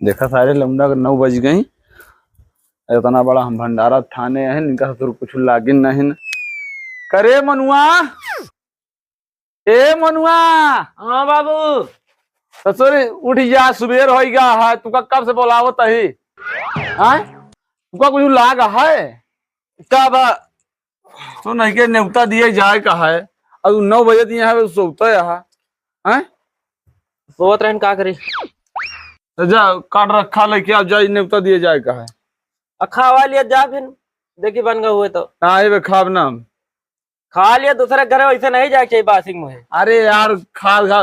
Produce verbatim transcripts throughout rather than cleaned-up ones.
देखा सारे लौंडा के नौ बज गई, इतना बड़ा हम भंडारा थाने हैं, इनका ससुर कुछ लागिन नहीं न। करे मनुआ, ए मनुआ। हाँ बाबू। ससुर उठ जा, सुबेर हो गया है, तुका कब से बोलावत ही? हाँ, तुका कुछ लाग है? का बा? तो नहीं के नेवता दिए जाए का है, अब नौ बजे दिए हैं, सोता है, हैं? सोवत रहन का करी? तो जा काट रखा लेके आप जा, नेवता दिए जाए का है। आ खावा लिया जा फिर, देखी बन गए हुए तो। ना, ये खाब ना हम। खा लिया, दूसरे घर वैसे नहीं जाए चाहिए बासी मुँहे। अरे यार, खा खा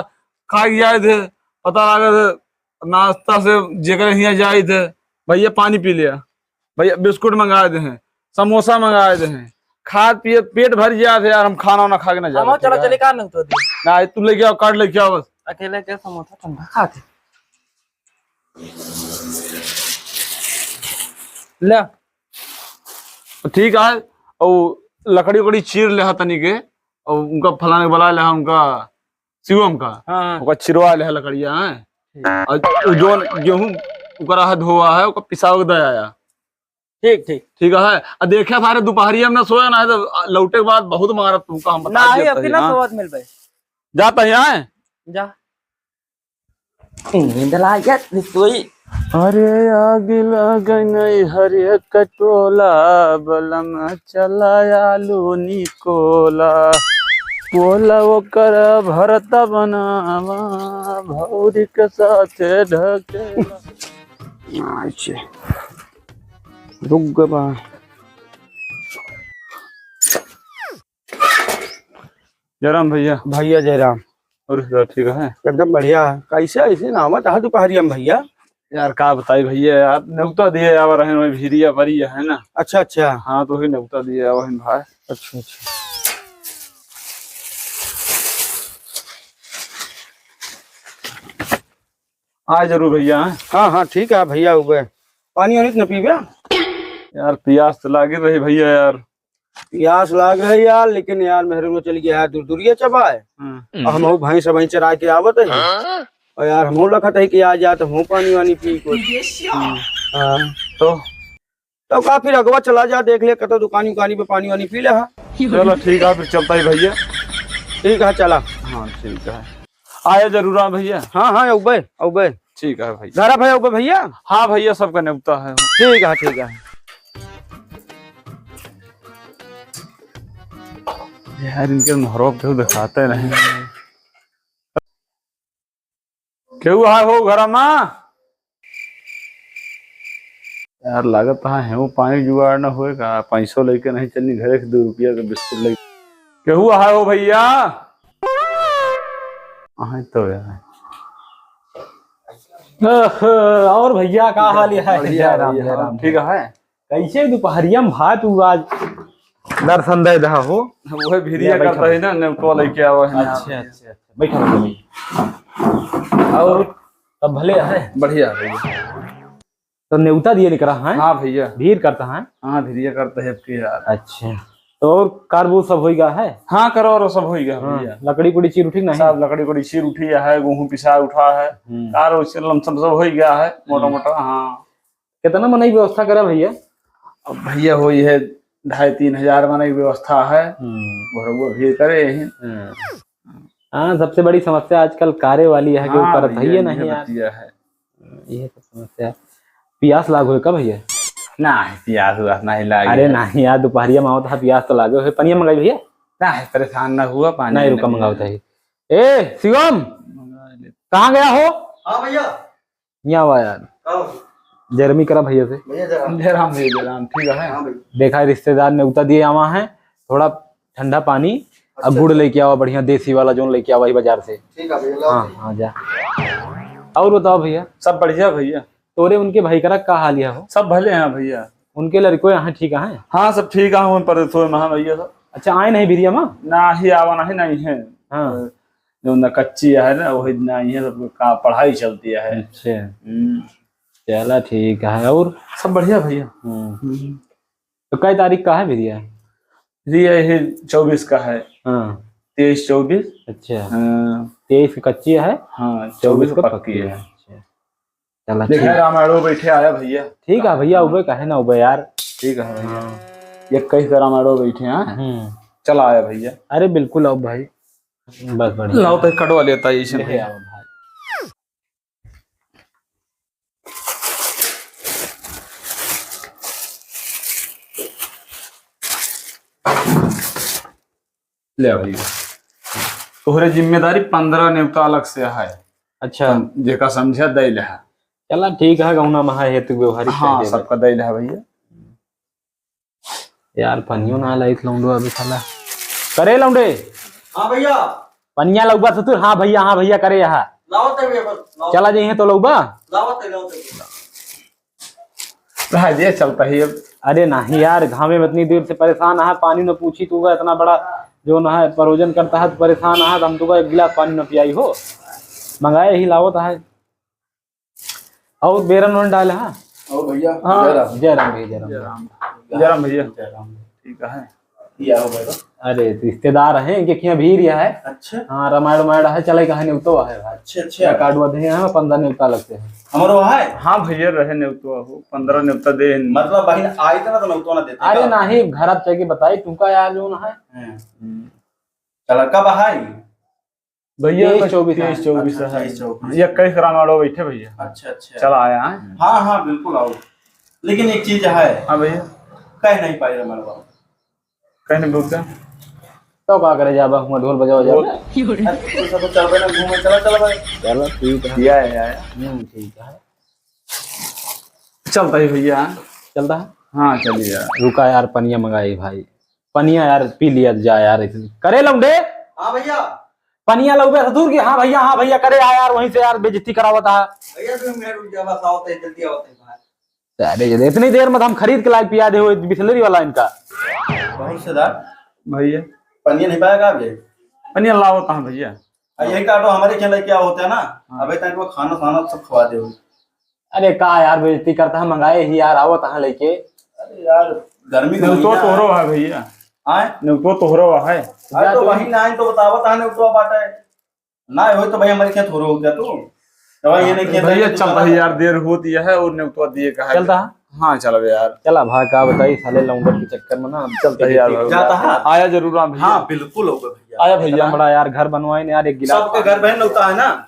खा के जाए थे, पता लगा थे नाश्ता से जेकर हियाँ जाए थे, भैया पानी पी लिया, भैया बिस्कुट मंगाए दे हैं, समोसा मंगाए दे हैं, खा पिए पेट भर जाए थे यार, हम खाना वाना खा के ना जाए हम चलो चले का नहीं तो दी। ना, तू लेके आओ, काट लेके आओ बस। अकेले के समोसा ठंडा खाते। ले। ठीक है, और लकड़ी उकड़ी चीर ले हा तनी के, और उनका फलाने के बुला ले हा, उनका शिवम का, हाँ, हाँ। ओका चिरवा ले हा लकड़िया, हैं? ठीक। और उ जोन गेहूं ओकरा है धोआ है, ओका पिसाव के दे आया। ठीक, ठीक। ठीक है, आ देखे सारे दोपहरिया में ना सोया ना है, तो लौटे के बाद बहुत मारत तुमका हम बता ना, दिया ये था, अभी ना हाँ। सोवत मिल भाई। जाता ही आए। जा। नींद लागत सोई। अरे आग लग नहीं हरे कटोला, बलम चला आलू निकोला। बोला ओकर भरत बनावा, भौरी के साथे ढकेला। अच्छा, रुक गवा। जयराम भैया। भैया जयराम। और सब ठीक है? एकदम बढ़िया है। कैसे ऐसे ना आवत है दोपहरिया में भैया? यार का बताई भैया, यार नेवता दिए आवा रहे वही भिरिया बरिया है ना। अच्छा, अच्छा। हाँ, तो वही नेवता दिए आवा है भाई। अच्छा, अच्छा। आए जरूर भैया, हैं? हाँ, हाँ, ठीक है भैया, उबे। पानी वानी तो न पीबे? यार, पियास तो लागी रही भैया यार। पियास लाग रही यार, लेकिन यार, मेहरे में चल गया है, दूर दूरिया चबाए। हाँ। और हम भैंस, भैंस चरा के आवत है। हाँ? और यार, हम लखत है कि आ जात, हम पानी वानी पी कुछ। हाँ। तो? तो का फिर अगवा चला जा, देख ले, कतो दुकानी उकानी पे पानी वानी पी ले, हाँ। चलो, ठीक है, फिर चलता ही भैया। ठीक है, चला। हाँ, ठीक है। आया जरूर, हाँ भैया। हाँ, हाँ, अउबे, अउबे। ठीक है भैया। धरा भैया, अउबे भैया। हाँ भैया, सबका नेवता है। ठीक है, ठीक है। यार, इनके नहरों पे दिखाते नहीं। केहू है हो घरा मा? यार, लागत है हेऊ पानी जुगाड़ न होए का, पैसो लेके नहीं चलनी घरे से, दो रुपया के बिस्कुट लेके। केहू है हो भैया? आहे तो यार। ओहो, और भैया का हाल है? बढ़िया, जय राम, बढ़िया, जय राम। ठीक है। कैसे दोपहरिया में भात हुआ आज दर्शन दे दहा हो? वही भिरिया ले, बैठा। करता है ना, नेवतवा लेके आवा है। अच्छा, अच्छा, अच्छा। बैठा, बैठा, बैठा। और सब भले है? बढ़िया है भैया। तो नेवता दिए निकरा है? हाँ भैया। भीड़ करता है? हाँ, भिरिया करता है आपके यार। अच्छा। तो और कारबू सब होई गा है? हाँ, करो और सब होई गा हाँ, भैया। लकड़ी कुड़ी चीर उठी नहीं? सब लकड़ी कुड़ी चीर उठी है, गेहूं पिसा उठा है। हम्म। कार उससे लमसम सब होई गा है, मोटा हम्म। मोटा, हाँ। कितना मनई व्यवस्था करा भैया? अब भैया होई है ढाई तीन हजार मनई व्यवस्था है। हम्म। घरवा भी करे हैं। हम्म। हाँ, सबसे बड़ी समस्या आजकल कारे वाली है कि वो हाँ करत भैया, है ये नहीं यार। बतिया है। ये तो समस्या है। पियास लाग होए का भैया? नहीं, पियास उआस नहीं लागे अरे है। नहीं यार, दोपहरिया में आवत है, पियास तो लागे होए। पनिया मंगाई भैया? नहीं, परेशान ना हुआ, पानी नहीं, नहीं रुका, पिया। मंगावत है। ए शिवम, मंगा ले। कहाँ गया हो? हाँ भैया। यहाँ आवा यार। हाँ। जय राम करा भैया से। भैया जय राम। जय राम भैया, जय राम, ठीक है। हाँ भैया। देखा है, रिश्तेदार नेवता दिए आवा है, थोड़ा ठंडा पानी और अच्छा, गुड़ अच्छा। लेके आवा, बढ़िया देसी वाला जोन लेके आवा ही बाजार से। ठीक है भैया, लाओ हाँ, भैया। हाँ, जा। और बताओ भैया। सब बढ़िया भैया। तोरे उनके भाई करा का हाल है हो? सब भले हैं भैया। उनके लड़को यहाँ ठीक है? हाँ, सब ठीक है, हम परदेसों में हैं भैया सब। अच्छा, आए नहीं भिरिया मा? ना ही आवा, नहीं, नहीं है। हाँ। जो ना कच्ची है ना, वही ना ही है, सबको का पढ़ाई चलती है। अच्छा। हम्म। चला ठीक है, और? सब बढ़िया भैया। हम्म। हम्म। तो कई तारीख का है भिरिया? भिरिया ये चउबीस का है। हाँ। तेईस चउबीस। अच्छा। हाँ। तेईस की कच्ची है? हाँ, चउबीस चउबीस का का पक्की पक्की है। है। अच्छा। चला, देखा ठीक। रामायणो बैठे आया भैया। ठीक है भैया, उबे काहे ना उबे यार। ठीक है भैया। हाँ। इक्कीस रामायणो बैठे हैं। हम्म। चला आया भैया। अरे बिल्कुल आओ भाई। बस बढ़िया। लाओ तो कटवा लेता है इसे ले भैया। आओ भाई। ले भैया, तोहरे जिम्मेदारी पन्द्रह नेवता अलग से है। अच्छा। सम-, जेका समझा दे ले है। चला ठीक है, गौना महा हेतु व्यवहारिक हाँ, कह देबे। सबका दे ले है भैया। यार, पनियो ना लाइत लौंडो अभी साला। करे लौंडे? हाँ भैया। पनिया लौबा ससुर? हाँ भैया, हाँ भैया, करे यहाँ। लावत है भैया, बस, लावत चला है। जाइए तो लौबा। लावत है, लावत है। रह दे, चलता ही अब। अरे नहीं यार, घामे में इतनी देर से परेशान है, पानी न पूछी तू का इतना बड़ा जो न है, परोजन करता है, परेशान है, हम तू का एक गिलास पानी न पियाई हो, मंगाए ही लावत है। और बेरन वन डाल, हाँ? और भैया, हाँ, जय राम। जय राम भैया, जय राम। जय राम। जय राम भैया। जय राम। ठीक है। ये आओ भाई। अरे, रिश्तेदार हैं, इनके खिया भीड़ यह है। अच्छा। हाँ, रामायण वामायण है, चले कहा नेवतो है भाई। अच्छा, अच्छा। या कार्ड हुआ दे हैं, पन्द्रह नेवता लगते हैं। हमारो है? हाँ भैया, रहे नेवतो हो, पन्द्रह नेवता दे हैं। मतलब बहिन आई तो ना तो नेवतो ना देते अरे का? नहीं, घर आप जाके बताई, तुमका यार जो ना है। हाँ। हम्म। चला, कब है? भैया, तेईस बस चौबीस तेईस है। चौबीस अच्छा, है। तेईस चौबीस। ये कई रामायणो बैठे भैया। अच्छा, अच्छा। चला आया है। हाँ, हाँ, बिल्कुल आओ। लेकिन एक चीज है। हाँ भैया। कह नहीं पाई रे मरवा। कह नहीं बोलते। तो का करे जाबा, हुआ ढोल बजावा जाबा। अरे, तो सब चल रहे ना, घूमे, चला, चला भाई। चलो, ठीक है। किया है, आया। हम्म, ठीक है। चलता है भैया। चलता है? हाँ, चलिए यार। रुका यार, पनिया मंगाई भाई। पनिया यार, पी लिया जा यार। करे लौंडे? हाँ भैया। पनिया लौबे ससुर की? हाँ भैया, हाँ भैया, करे आ यार, वहीं से यार बेइज्जती करावत आ। भैया, दो मिनट रुक जा, बस आवत है, जल्दी आवत है बाहर। अरे, ये इतनी देर में तो हम खरीद के लाए पिया दे हो, बिसलेरी वाला इनका। बहुत से दार। भैया। पनिया नहीं पाएगा अभी? पनिया लावत हाँ भैया। आ, यही काटो, हमारे खेल क्या होता है ना, हाँ। अबे तक वो खाना खाना सब खवा दे हो। अरे का यार, बेइज्जती करता है, मंगाए ही यार, आवत है लेके। अरे यार, गर्मी का नेवतो महीना है। तोहरो है भैया। आए? नेवतो तोहरो है। अरे तो वही ना आए तो बतावत है, नेवतो बाटा है। ना हो तो भाई हमारे खेत हो रहा हो क्या तू? तो भाई ये नहीं खेत भैया, है, चल भाई यार, देर होती है और नेवतो दिए का है। चलता है? हाँ, चल बे यार। चला भा, का बताई, साले लौंडर के चक्कर में ना हम चलता है यार, जाता है। आया जरूर, हाँ भैया। हाँ, बिल्कुल होगा भैया। आया भैया, इतना बड़ा यार घर बनवाए ने यार, एक गिलास सबके पानी घर बहन होता है ना।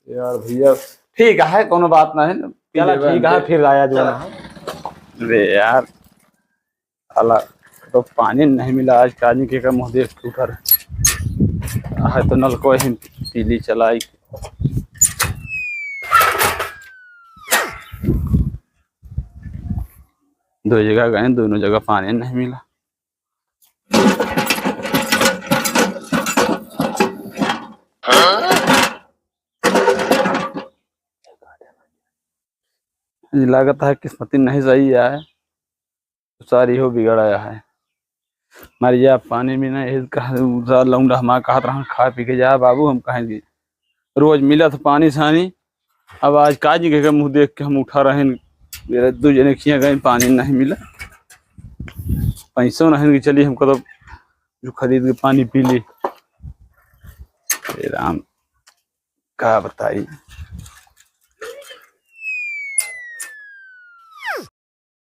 यार भैया, ठीक है, कोनो बात ना है ना, पी चला लेबे ठीक है, हमके। फिर आया जो चला। ना है। अरे यार, साला, तो पानी नहीं मिला आज, का जानी केकर मुँह देख के उठा रहे। है तो नलको ही पीली चलाई। दो जगह गए, दोनों जगह पानी नहीं मिला। लागत है किस्मती नहीं सही है, सारी हो बिगड़ आया है। मर जा पानी में ना, यही कहा, दूसरा लौंडा हमारा कहत रहा, "खा पी के जा बाबू," हम कहेंगे, "रोज मिला था पानी सानी।" अब आज का जानी के मुँह देख के हम उठा रहे हैं, मेरे दो जने खिया गए, पानी नहीं मिला, पैसों नहीं कि चलिए हमको तो जो खरीद के पानी पी ली। हे राम, का बताई।